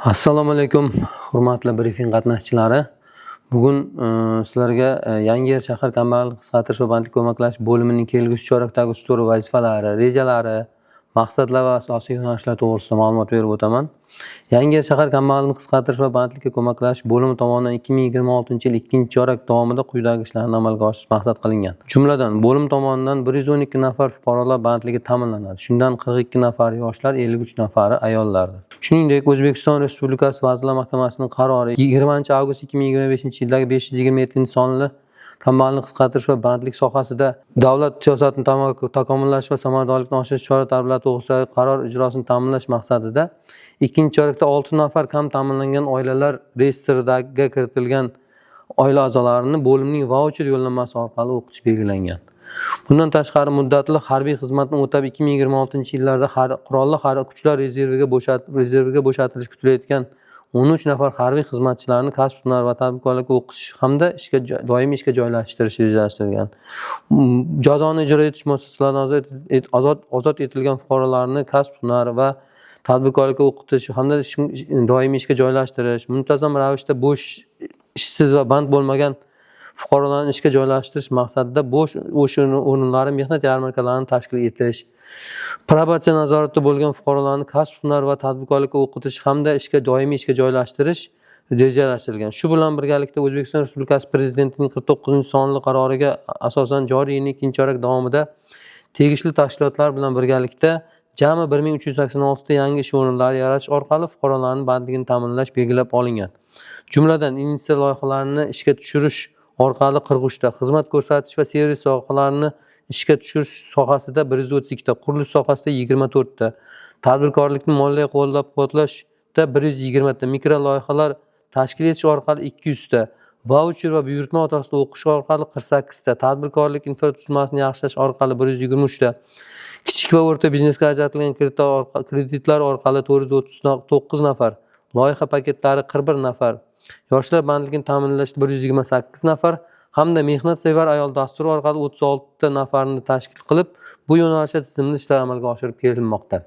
Assalomu alaykum, hurmatli brifing qatnashchilari. Bugun sizlarga Yangiyer shahar kambag'allikni qisqartirish va bandlikka ko'maklashish bo'limining kelgusi chorakdagi ustuvor vazifalari, rejalari, maqsadlar va asosiy yo'nalishlar to'g'risida ma'lumot berib o'taman. Yangiyer shahar kambag'allikni qisqartirish va bandlikka ko'maklashish bo'limi tomonidan 2026-yil ikkinchi chorak davomida quyidagi ishlarni amalga oshirish maqsad qilingan. Jumladan, bo'lim tomonidan 112 nafar fuqarolar bandligi ta'minlanadi. Shundan 42 nafari yoshlar, 53 nafari ayollardir. Shuningdek, O'zbekiston Respublikasi Vazirlar Mahkamasining qarori 20 avgust 2025-yildagi 527-sonli kambag'allikni qisqartirish va bandlik sohasida davlat siyosatini takomillashtirish va samaradorlikni oshirish chora-tadbirlari to'g'risidagi qaror ijrosini ta'minlash maqsadida ikkinchi chorakda 6 nafar kam ta'minlangan oilalar reyestriga kiritilgan oila a'zolarini bo'limning vaucher yo'llanmasi orqali o'qitish belgilangan. Bundan tashqari, muddatli harbiy xizmatni o'tab, 2026-yillarda qurolli harbiy kuchlar rezerviga bo'shatilishi kutilayotgan 13 nafar harbiy xizmatchilarni kasb, hunar va tadbirkorlikka o'qitish hamda doimiy ishga joylashtirish rejalashtirilgan. Jazoni ijro etish muassasalaridan ozod etilgan fuqarolarni kasb, hunar va tadbirkorlikka o'qitish hamda doimiy ishga joylashtirish, muntazam ravishda bo'sh, ishsiz va band bo'lmagan fuqarolarni ishga joylashtirish maqsadida bo'sh ish o'rinlari mehnat yarmarkalarini tashkil etish, probatsiya nazoratida bo'lgan fuqarolarni kasb, hunar va tadbirkorlikka o'qitish hamda doimiy ishga joylashtirish rejalashtirilgan. Shu bilan birgalikda, O'zbekiston Respublikasi Prezidentining 49-sonli qaroriga asosan joriy yilning ikkinchi chorak davomida tegishli tashkilotlar bilan birgalikda jami 1386 ta yangi ish o'rinlari yaratish orqali fuqarolarning bandligini ta'minlash belgilab olingan. Jumladan, investitsiya loyihalarini ishga tushirish orqali 43 ta, xizmat ko'rsatish va servis sohalarini ishga tushirish sohasida 132 ta, qurilish sohasida 24 ta, tadbirkorlikni moliyaviy qo'llab-quvvatlashda 120 ta, mikro loyihalar tashkil etish orqali 200 ta, vaucher va buyurtma asosida o'qish orqali 48 ta, tadbirkorlik infratuzilmasini yaxshilash orqali 123 ta, kichik va o'rta biznesga ajratilgan kreditlar orqali 439 nafar, loyiha paketlari 41 nafar, yoshlar bandligini ta'minlashda 128 nafar hamda mehnatsevar ayol dasturi orqali 36 ta nafarni tashkil qilib, bu yo'nalishda tizimli ishlar amalga oshirib kelinmoqda.